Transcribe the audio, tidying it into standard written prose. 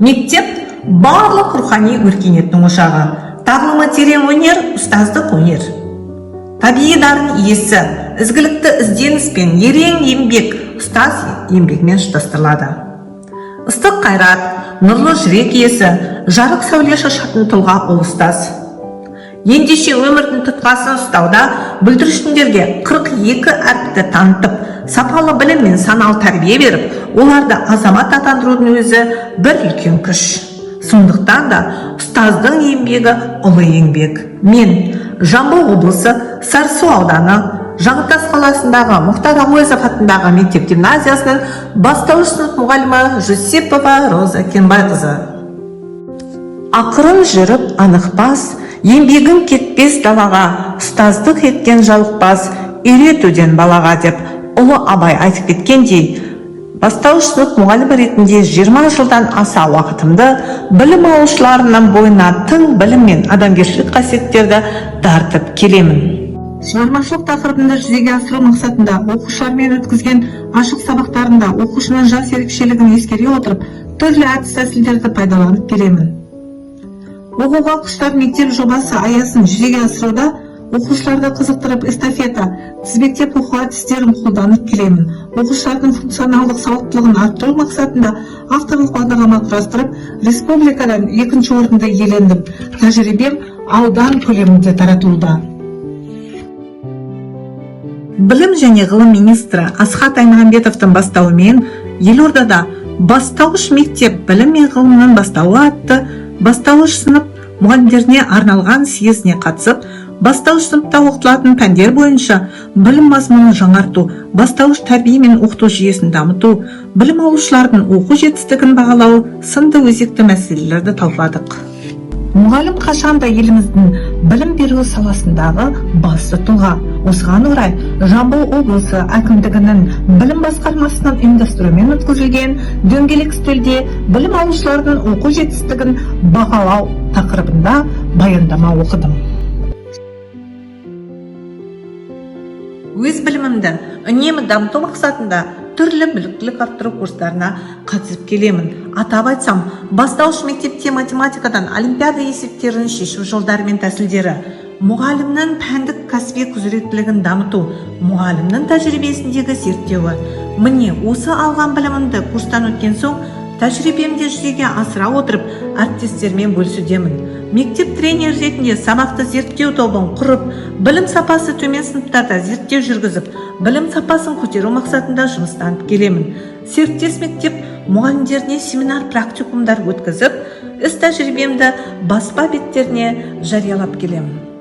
Мектеп барлық рухани өркениеттің ошағы. Тағлымы терең өнер – ұстаздық өнер. Табиғи дарын иесі, ізгілікті ізденіс пен ерен еңбек ұстаз еңбегімен ұштастырылады. Ыстық қайрат, нұрлы жүрек иесі, жарық сәуле шашатын тұлға ол ұстаз. Ендеше, өмірдің тұтқасын ұстауда бүлдіршіндерге 42 әріпті танытып, сапалы білім мен саналы тәрбие беріп, оларды азамат атандырудың өзі бір үлкен күш. Сондықтан да ұстаздың еңбегі – ұлы еңбек. Мен, Жамбыл облысы, Сарысу ауданы, Жаңатас қаласындағы Мұхтар Әуезов атындағы мектеп гимназиясының бастауыш сынып мұғалімі Жүсіпова Роза Кенбайқызы. Ақырын жүріп анық бас, еңбегің кетпес далаға, ұстаздық еткен жалықпас үйретуден балаға деп ұлы Абай айтып кеткендей, бастауыш сынып мұғалімі ретінде 20 жылдан аса уақытымды білім алушыларының бойына тың білім мен адамгершілік қасиеттерді тартып келемін. Шығармашылық тақырыбында жүзеге асыру мақсатында оқушылармен өткізген ашық сабақтарында оқушының жас ерекшелігін ескере отырып, түрлі әдіс тәсілдерді пайдаланып келемін. Оқуға құштар мектеп жобасы аясын жүзеге асыруда оқушыларды қызықтырып, эстафета, тізбектеп оқу әдістерін қолданып келемін. Оқушылардың функционалдық сауаттылығын арттыру мақсатында авторлық бағдарлама құрастырып, республикадан екінші орынды иелендім. Тәжірибем аудан көлемінде таратылуда. Білім және ғылым министрі Асхат Аймағамбетовтың бастауымен елордада «Бастауыш мектеп – білім мен ғылымның бастауы» атты бастауыш сынып мұғалімдеріне арналған съезіне қатысып, бастауыш сыныпта оқытылатын пәндер бойынша білім мазмұнын жаңарту, бастауыш тәрбие мен оқыту жүйесін дамыту, білім алушылардың оқу жетістігін бағалау сынды өзекті мәселелерді талқыладық. Мұғалім қашанда еліміздің білім беру саласындағы басты тұлға. Осыған орай Жамбыл облысы әкімдігінің білім басқармасының ұйымдастыруымен өткізілген дөңгелек үстелде білім алушылардың оқу жетістігін бағалау тақырыбында баяндама оқыдым. Өз білімімді үнемі дамыту мақсатында түрлі біліктілік арттыру курстарына қатысып келемін. Атап айтсам, бастауыш мектепте математикадан олимпиада есептерін шешу жолдары мен тәсілдері, мұғалімнің пәндік кәсіби құзыреттілігін дамыту, мұғалімнің тәжірибесіндегі зерттеуі. Міне, осы алған білімімді курстан өткен соң тәжірибемде жүзеге асыра отырып, әріптестеріммен бөлісудемін. Мектеп тренері ретінде сабақты зерттеу тобын құрып, білім сапасы төмен сыныптарда зерттеу жүргізіп, білім сапасын көтеру мақсатында жұмыстанып келемін. Серіктес мектеп мұғалімдеріне семинар, практикумдар өткізіп, іс тәжірибемді баспа беттеріне жариялап келемін.